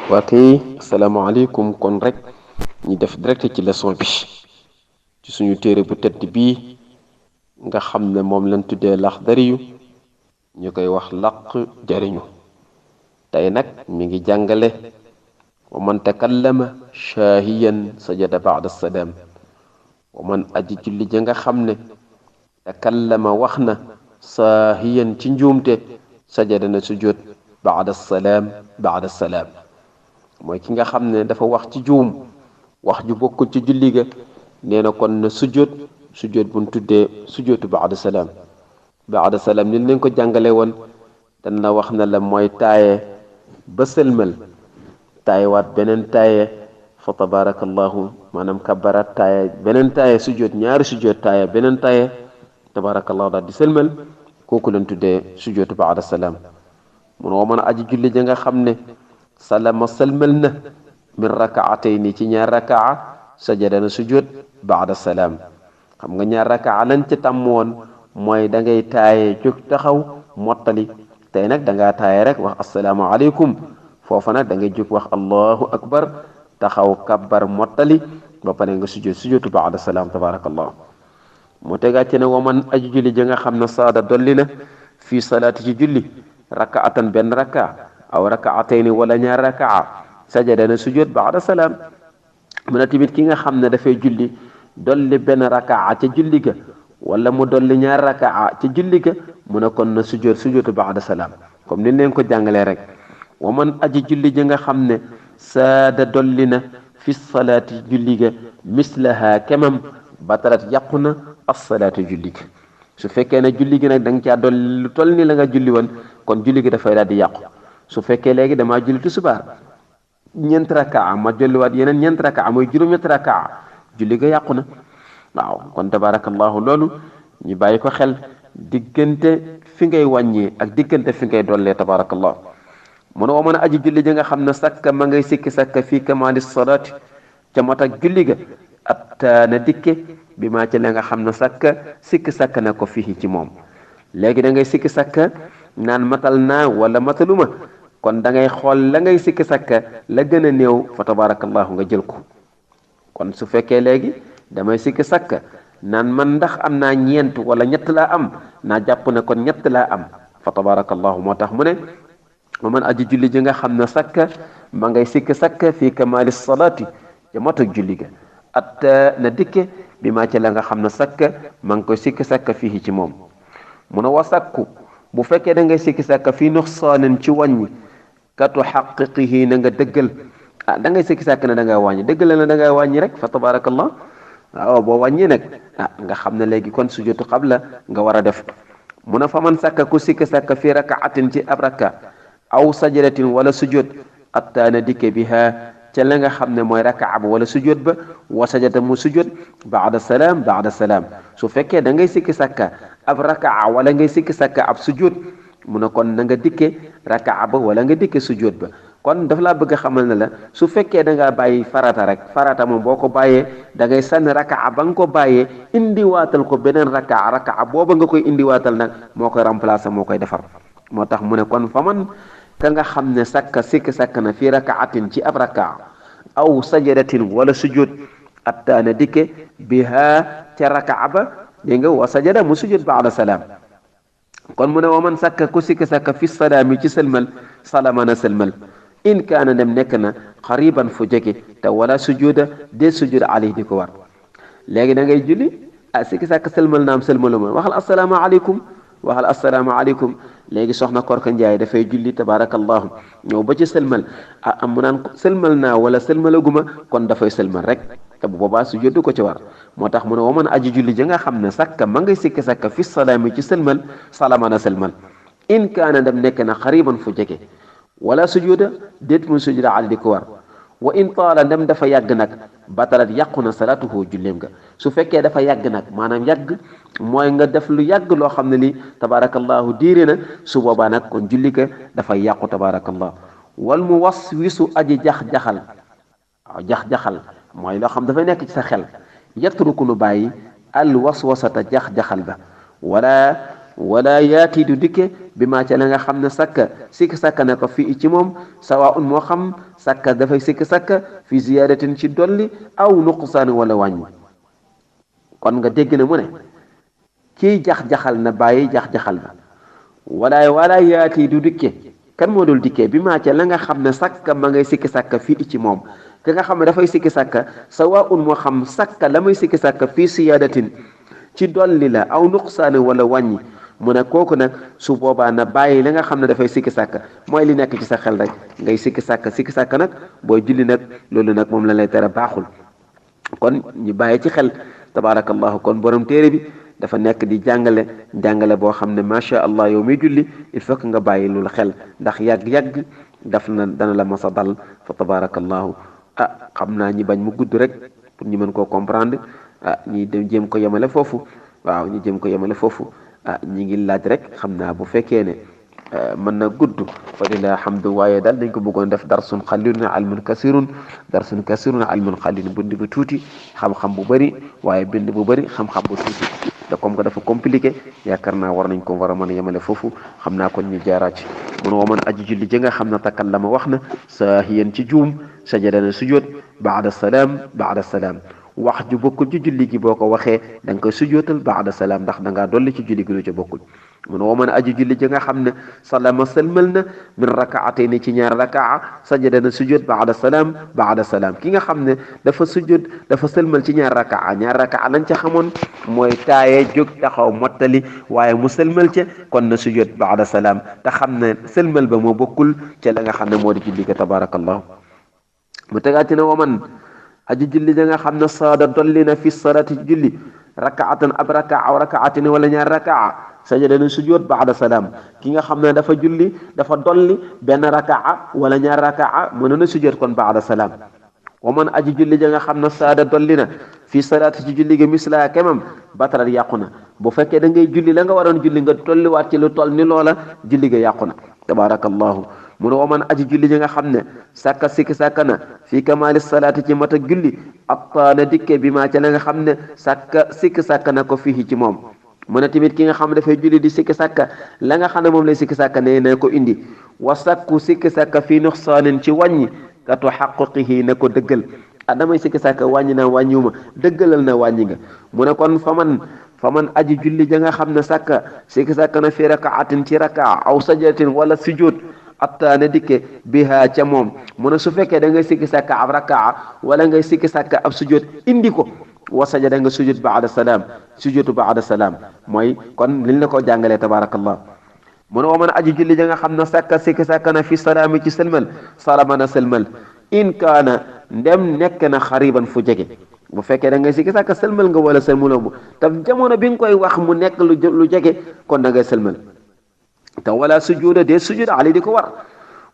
waa kay asalaamaaleykum kon rek ñi def direct ci leçon bi ci suñu téere bu tedd bii nga xam ne moom lañ tuddee Laxdariyu ñu koy wax laq jariñu tey nag mi ngi jàngale wa man takallama shaahiyan sajada baada salaam wa man aji julli ja nga xam ne takallama wax na saahiyan ci njuumte sajada na sujjóot baada salaam mooy ki nga xam ne dafa wax ci juum wax ju bokkul ci julli ga nee na kon na sujjóot buñ tuddee sujjóotu baada salaam ni leen ko jàngale woon dañ la wax na la mooy taaye ba sëlmal taayewaat beneen taaye fa tabarakallahu maanaam kabbaraat taaye beneen taaye sujjóot ñaari sujjóot taaye beneen taaye tabarakallahu daal di sëlmal kooku leen tuddee sujjóotu baada salaam mun woo mën a aji julli ja nga xam ne salama sëlmal na min rakaatayni ci ñaar rakaa sajada na sujjóot baada salaam xam nga ñaar rakaa lañ ci tàmm woon mooy da ngay taaye jóg taxaw mottali tey nag da ngaa taaye rek wax asalaamaaleykum foofa nag da ngay jóg wax allahu akbar taxaw kabbar mottali ba pare nga sujjóotu baada salaam tabarakallah mu tegaat ci ne waman aji julli ja nga xam ne saada dolli na fii salaati ci julli rakaatan benn rakaa aw rakaatayni wala ñaar rakaa sajada na sujjóot baada salaam mu ne tamit ki nga xam ne dafay julli dolli benn rakaa ca julli ga wala mu dolli ñaar rakaa ca julli ga mu ne kon na sujjóotu baada salaam comme ni leen ko jàngalee rek wa man aji julli ja nga xam ne saada dolli na fi salaati julli ga mislaha kemam batalat yàqu na assalaatu julli ga su fekkee ne julli gi nag da nga caa dolli lu toll ni la nga julli woon kon julli gi dafay daal di yàqu su fekkee léegi damaa julli tisbaar ñeent rakaa ma jolliwaat yeneen ñeent rakaa mooy juróom-ñetti rakaa julli ga yàqu na waaw kon tabarakallahu loolu ñu bàyyi ko xel diggante fi ngay wàññee ak diggante fi ngay dollee tabarakallah mu ne wa mën a aji julli ja nga xam ne sakka ma ngay sikki sakka fii kamaali salaati ca mat ak julli ga atta na dikke bi maa ci la nga xam ne sikki sakka na ko fii ci moom léegi da ngay sikki sakka naan matal naa wala mataluma kon da ngay xool la ngay sikki sakka la gën a néew fa tabarakallahu nga jël ko kon su fekkee léegi damay sikki sakka naan man ndax am naa ñeent wala ñett laa am naa jàpp ne kon ñett laa am fa tabarakallahu moo tax mu ne ma man aji julli ji nga xam ne sakka ma ngay sikki sakka fii kamaali salaati ca mat ak julli ga at na dikke bi maa ci la nga xam ne sakka ma ngi koy sikki sakka fii ci moom mu ne wa sakku bu fekkee da ngay sikki sakka fii nuxsaanin ci wàññi katu xaqiqihi na nga dëggal da ngay sikki sakka ne da ngay wàññi dëggal na da ngay wàññi rek fa tabarakallah waaw boo wàññi nag nga xam ne léegi kon sujjóotu qabla nga war a def mu ne fa man sakka ku sikki sakka fii rakaatin ci ab rakka aw sajadatin wala sujjóot attaana dikke biha ca la nga xam ne mooy rakaa ba wala sujjóot ba wa sajada mu sujjóot baada salaam su fekkee da ngay sikki sakka ab rakaa wala ngay sikki sakka ab sujjóot mu ne kon na nga dikke rakaa ba wala nga dikke sujjóot ba kon daf laa bëgg a xamal ne la su fekkee da ngaa bàyyi farata rek farata moom boo ko bàyyee da ngay sànni rakaa ba nga ko bàyyee indiwaatal ko beneen rakaa booba nga koy indiwaatal nag moo koy remplacer moo koy defar moo tax mu ne kon fa man ka nga xam ne sikki sakka na fii rakaatin ci ab rakaa aw sajadatin wala sujjóot attaana dikke biha ca rakaa ba dégg nga wa sajada mu sujjóot baada salaam kon mu ne wa man sakka ku sikki sakka fi salaami ci sëlmal salama na sëlmal in kaana dem nekk na xariban fu jege te wala sujuda de sujud alayhi di ko war léegi da ngay julli sikki sakka sëlmal naam sëlmaluma waxal asalaamaaleykum léegi soxna Korka Njaay dafay julli tabarakallahu ñëw ba ci sëlmal am mu naan sëlmal naa wala sëlmalaguma kon dafay sëlmal rek te bu boobaa sujud du ko ci war moo tax mu ne wa man aji julli ja nga xam ne sakka ma ngay sikki sakka fi salaami ci sëlmal salama na sëlmal in kaana dem nekk na xariban fu jege wala sujuda déet mu sujuda ali di ko war wa in taala ndem dafa yàgg nag batalat yàqu na salaatuhu julleem nga su fekkee dafa yàgg nag maanaam yàgg mooy nga def lu yàgg loo xam ne li tabarakallahu diire na su boobaa nag kon julli ga dafay yàqu tabarakallah wal mu was wisu aji jax-jaxal waaw jax-jaxal mooy loo xam dafay nekk ci sa xel yatruku nu bàyyi al waswasata jax-jaxal ba wala wala yaati du dikke bi maa ca la nga xam ne sakka sikk sakka na ko fii ci moom sawaun moo xam sakka dafay sikk sakka fi ziyadatin ci dolli aw nuqsaan wala wàññi. kon nga dégg na mu ne kiy jax-jaxal na bàyyi jax-jaxal ba wala yaati du dikke kan moo dul dikkee bi maa ca la nga xam ne sakka ma ngay sikki sakka fii ci moom ka nga xam ne dafay sikki sakka sawaun moo xam sakka la muy sikki sakka fii ziyadatin ci dolli la aw nuqsaan wala wàññi. mu ne kooku nag su boobaa na bàyyi li nga xam ne dafay sikki sàkk mooy li nekk ci sa xel rek ngay sikki sàkk nag booy julli nag loolu nag moom la lay tere baaxul. kon ñu bàyyi ci xel tabaarakallahu kon borom téere bi dafa nekk di jàngale boo xam ne macha allah yow miy julli il faut que nga bàyyi loolu xel ndax yàgg-yàgg dana la mas a dal fa tabaarakallahu xam naa ñi bañ mu gudd rek pour ñu mën koo comprendre ñi dem jéem ko yemale foofu waaw ñu jéem ko yemale foofu. ñi ngi laaj rek xam naa bu fekkee ne mën na gudd fa lillahi alhamdu waaye daal dañ ko bëggoon def darsun qalilun ilmun kasirun ilmun qalilun bind bu tuuti xam-xam bu bëri waaye bind bu bëri xam-xam bu tuuti da comme que dafa compliqué yaakaar naa war nañ ko war a mën a yemale foofu xam naa kon ñu jaaraat ci mun woo mën aji julli ji nga xam ne takallama wax na saahiyan ci juum sajada na sujjóot baada salaam wax ju bokkul ci julli gi boo ko waxee da nga koy sujootal baada salaam ndax da ngaa dolli ci julli gi lu ca bokkul mun woo mën a aji julli ji nga xam ne salama sëlmal na min rakaatayni ci ñaar rakaa sajada na sujoot baada salaam ki nga xam ne dafa sëlmal ci ñaar rakaa lañ ca xamoon mooy taaye jóg taxaw mottali waaye mu sëlmal ca kon na sujoot baada salaam te xam ne sëlmal ba moo bokkul ca la nga xam ne moo di julli ga tabarakallahu mu tegaati na waman aji julli da nga xam ne saada dolli na fi salati julli rakaatan ab rakaa aw rakaatin wala ñaar rakaa sajada na sujoot baada salaam ki nga xam ne dafa julli dafa dolli benn rakaa wala ñaar rakaa mën na sujoot kon baada salaam wa man aji julli da nga xam ne saada dolli na fi salati ci julli ga misla kemam batarat yàqu na bu fekkee da ngay julli la nga waroon julli nga tolliwaat ci lu toll ni loola julli ga yàqu na tabarakallahu mu ne waman aji julli ñi nga xam ne sàkka sikki sàkka na fii kamaali salaati ci mat ak julli abtaana dikke bi maa ca la nga xam ne sikki sàkka na ko fii ci moom mu ne tamit ki nga xam ne dafay julli di sikki sàkka la nga xam ne moom lay sikki sàkka ne na ko indi wa sàkku sikki sàkka fii nuxsaanin ci wàññi katu xaquqihi na ko dëggal damay sikki sàkka wàññi naa wàññiwuma dëggalal na wàññi nga mu ne kon faman aji julli ja nga xam ne sikki sàkka na fi rakaatin ci rakaa aw sajdatin wala sujud atta na dikke biha ca moom mu ne su fekkee da ngay sikki sàkka ab rakaa wala ngay sikki sàkka ab sujud indi ko wa sajada nga sujud baada salaam sujudu baada salaam mooy kon liñ la ko jàngalee tabarakallah mu ne wa man aji julli ja nga xam ne sikki sàkka na fi salaami ci sëlmal salama na sëlmal in kaana ndem nekk na xariban fu jege bu fekkee da ngay sikki sàkka sëlmal nga wala sëlmaloo mu te jamono bi nga koy wax mu nekk lu jege kon da ngay sëlmal te wala sujuda dee sujud ali di ko war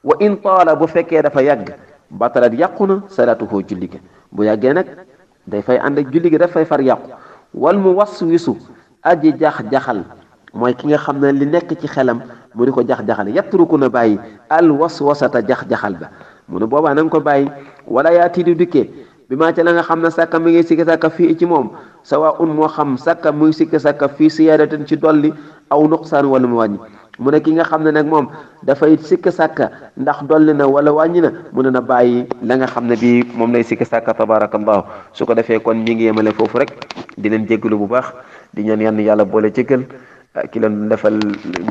wa in taala bu fekkee dafa yàgg batalat yàqu na salaatuhu julli gi bu yàggee nag day fay ànd ak julli gi daf fay far yàqu wal mu waswisu aji jax-jaxal mooy ki nga xam ne li nekk ci xelam mu di ko jax-jaxal yatruku na bàyyi al waswasata jax-jaxal ba mu ne boobaa na nga ko bàyyi wala yaa tiidu dikkee bi maa ca la nga xam ne sàkka mi ngi sikki sàkka fii ci moom sawa un moo xam sàkka muy sikki sàkka fii siyaadatin ci dolli aw nuqsaan wala mu wàññi mu ne ki nga xam ne nag moom dafay sikki sàkka ndax dolli na wala wàññi na mu ne na bàyyi la nga xam ne bii moom lay sikki sàkka tabarakallahu su ko defee kon ñi ngi yemale foofu rek di leen jéggalu bu baax di ñaan yann yàlla boole jéggal ki leen defal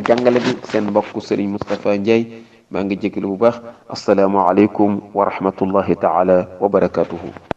jàngale bi seen mbokk Serigne Moustapha Ndiaye maa ngi jéggalu bu baax assalaamu aleykum wa rahmatullahi taala wa barakatuhu